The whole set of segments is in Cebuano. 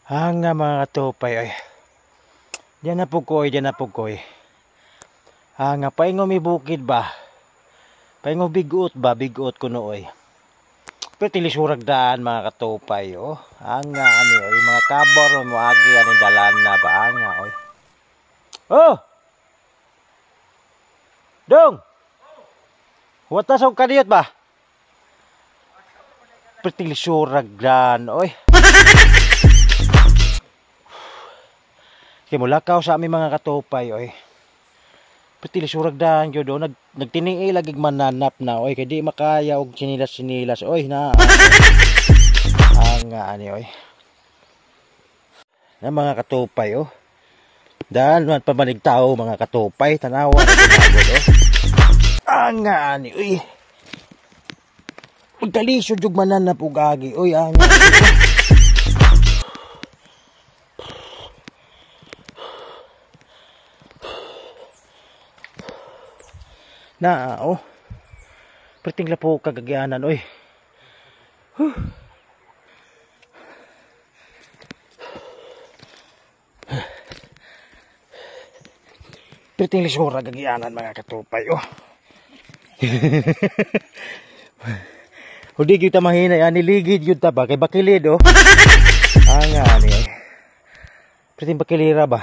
Hanga mga katupay ay. Diyan na po ko, diyan na po ko. Hanga paingo mi bukid ba? Paingo bigot ba? Bigot ko nooy. Pero tilisurag daan mga katupay oh. Hanga ani oy, mga kabor mo agi ani dalan na ba hanga oy. Oh! Dong! Watas og kadiyot ba? Pero tilisurag daan oy. Kay mulakaw sa aming mga katupay oy. Pero tilisurag daan gyud oh, nagtinii lagi mananap na oy kay di makaya og sinilas-sinilas oy na. Ang ani oy. Na mga katupay oh. Daan man pamanig tao mga katupay, tanawa oh. Ang ani oy. Pagkalisod jud mananap og agi oy ang. Na oh. Perting lapo kagagyanan oy. Huh. Perting lisura kagyanan mga katupay oh. Hudi gyud ta mahinay ani ligid gyud ta ba kay bakilid oh. Anga ani oy. Perting bakilira ba.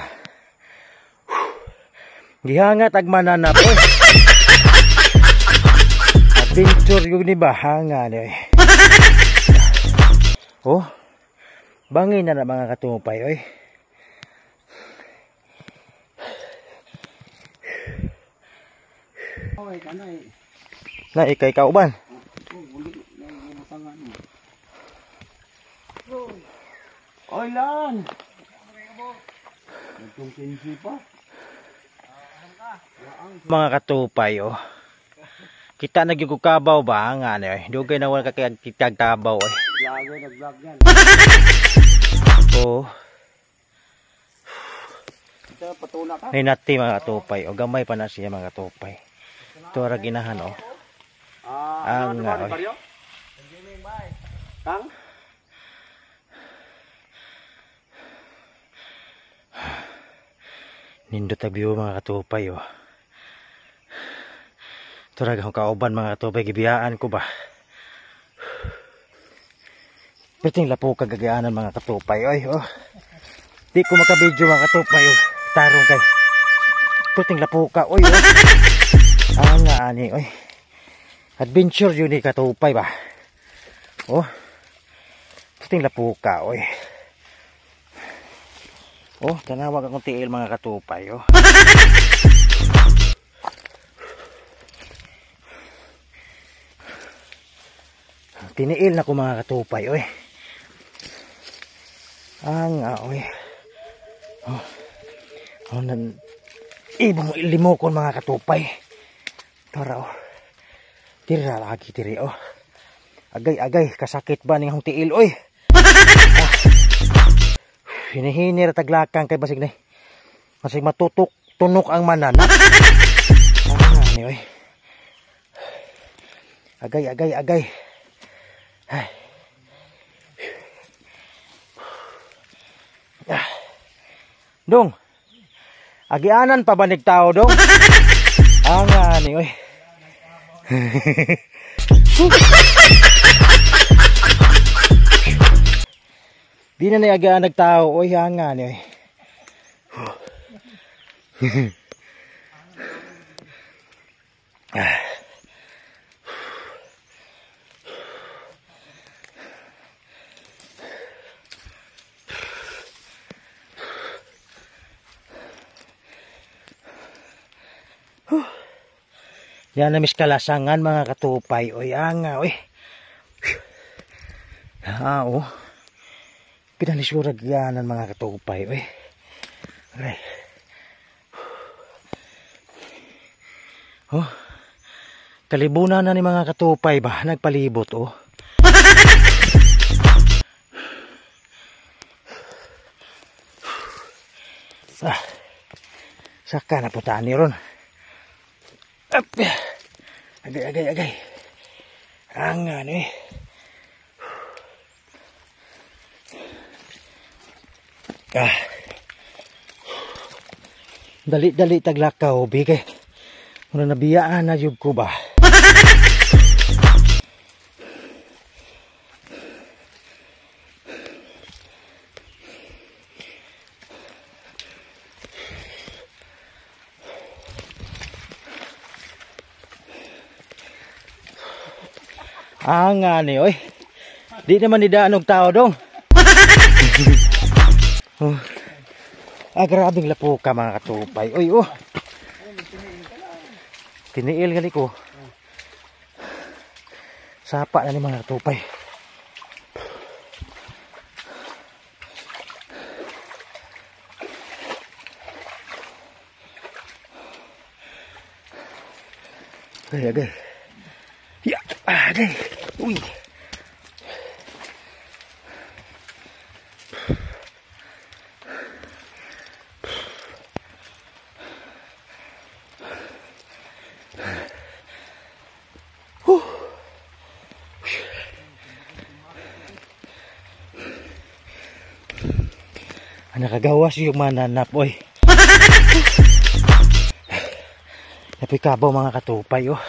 Gihangat ag mananap oy. Adventure yung ni ba hanga ni oy. Oh. Bangin na mga katupay oy. Na ikay kauban. Oy lan. Mga katupay oh. Kita na gyud kabaw ba nga ni oy. Dugay na wala ka kitag kabaw oy. Vlogger nag-vlog yan. Oh. Ito patuna ka. Nay nati mga katupay o gamay pa na siya mga katupay. Ito ra ginahan oh. Ah, Ang ano nga, ba oy. Kang? Nindot ang view mga katupay oh. Ito ra akong kauban mga katupay, gibiyaan ko ba. Perting lapo kagagaanan mga katupay oy oh. Di ko makabidyo mga katupay oh. Tarong kay. Perting lapo ka oy oh. Ang nga ani oy. Adventure yun ni katupay ba. Oh. Perting lapo ka oy. Oh, tanawag akong tiil mga katupay oh. Tiniil na ko mga katupay oy. Ang oy. Oh. Oh nan ibong limokon mga katupay. Tara oh. Tira lagi tiri oh. Agay agay kasakit ba ning akong tiil oy. Ah. Hinihini ra taglakang kay basig ni. Basig matutok tunok ang manana. Ang ani oy. Agay agay agay. Ay. Ah. Dong. Agianan pa ba nigtao dong? Ang ani oy. Di na naiagaan nagtao oy hanga ni oy. Ah. Yan na mis kalasangan mga katupay oy anga oy. Ah oh. Pinalisurag yanan mga katupay oy. Aray. Oh. Kalibunan na ni mga katupay ba nagpalibot oh. Ah. Saka na putaan ni ron. Up. Agay agay agay. Ang ano eh. Ah. Dali-dali taglakaw bi kay mura nabiyaan na jud ko ba. Ah nga ni oy. Di naman nidaan og tao dong. Oh. Ah, grabeng lapuka mga katupay. Oy, oh. Tiniil gali ko. Sapa na ni mga katupay. Ay, agay. Ya, agay. Uy. Nakagawas yung mananap, oy. Napikabaw mga katupay, oh.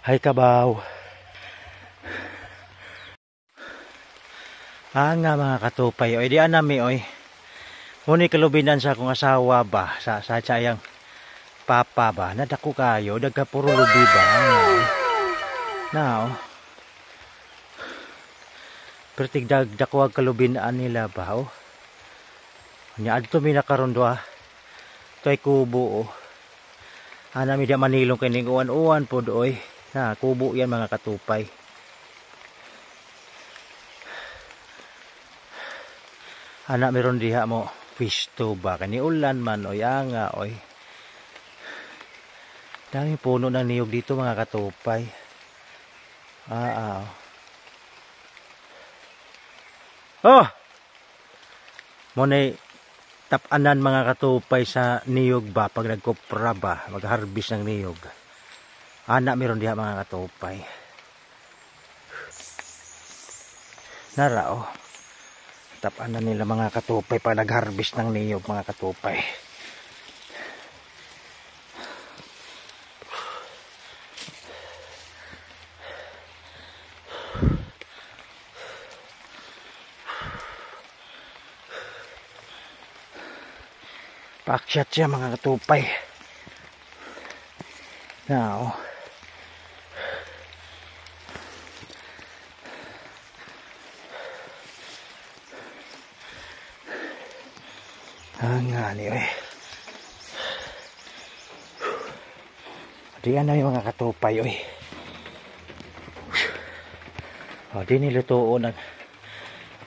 Hay kabaw. Ah nga mga katupay, oy. Di anami, oy. Muni kalubinan sa akong asawa ba, sa sayang papa ba. Nadako kayo, dagka puro lubi ba. Na, oh. Pero tigdag dakwag kalubinaan nila ba, oh. Nya adto mi nakaron doa. Kay kubo, oh. Ana mi di manilong kay ning uwan-uwan pod, oy. Na kubo yan mga katupay. Ana meron diha mo pisto ba kani ulan man, oy, anga, oy. Daming puno ng niyog dito mga katupay. Ah, ah. Oh! Muna'y tapanan mga katupay sa niyog ba pag nagkopra ba, mag-harvest ng niyog. Ana meron diha mga katupay. Nara, oh. Tapanan nila mga katupay pag nag-harvest ng niyog mga katupay. Paakyat siya mga katupay. Now, nga ni oy. Diyan na yung mga katupay, oy. O, di nilutoon ang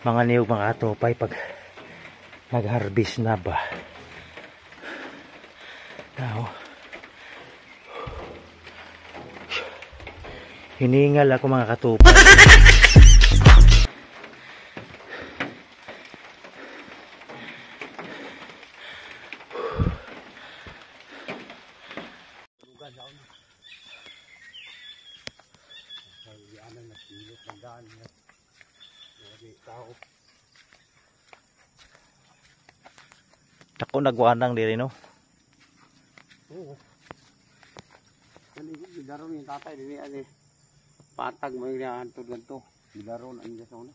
mga niyog mga katupay pag nag-harvest na ba. Now, hiningal ako mga katupay. Ako nagwanang diri, no? Oo. Gidaro ni tatay dinhi ani. Patag mo yung antod ganto. Gidaro na inda sa una.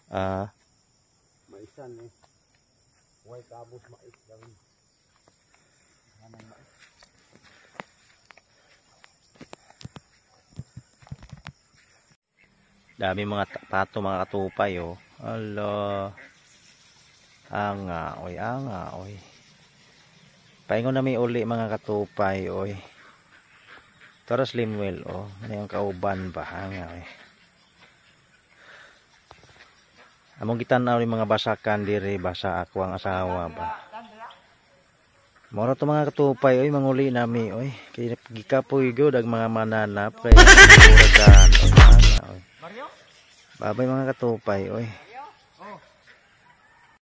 Ah. Maisan eh. Way kabos mais daw. Anang mais. Dami mga pato mga katupay, oh. Ala. Anga, oy, anga, oy. Paingon na may uli mga katupay, oy. Tara Slimwell, oh. Ano yung kauban ba? Anga, oy. Among gitan-aw ni mga basakan diri, basa ako ang asawa ba. Mora to mga katupay, oy, manguli nami, oy. Kay gikapoy gyud ang mga mananap kay muragan, oy. Anga, oy. Babay mga katupay, oy.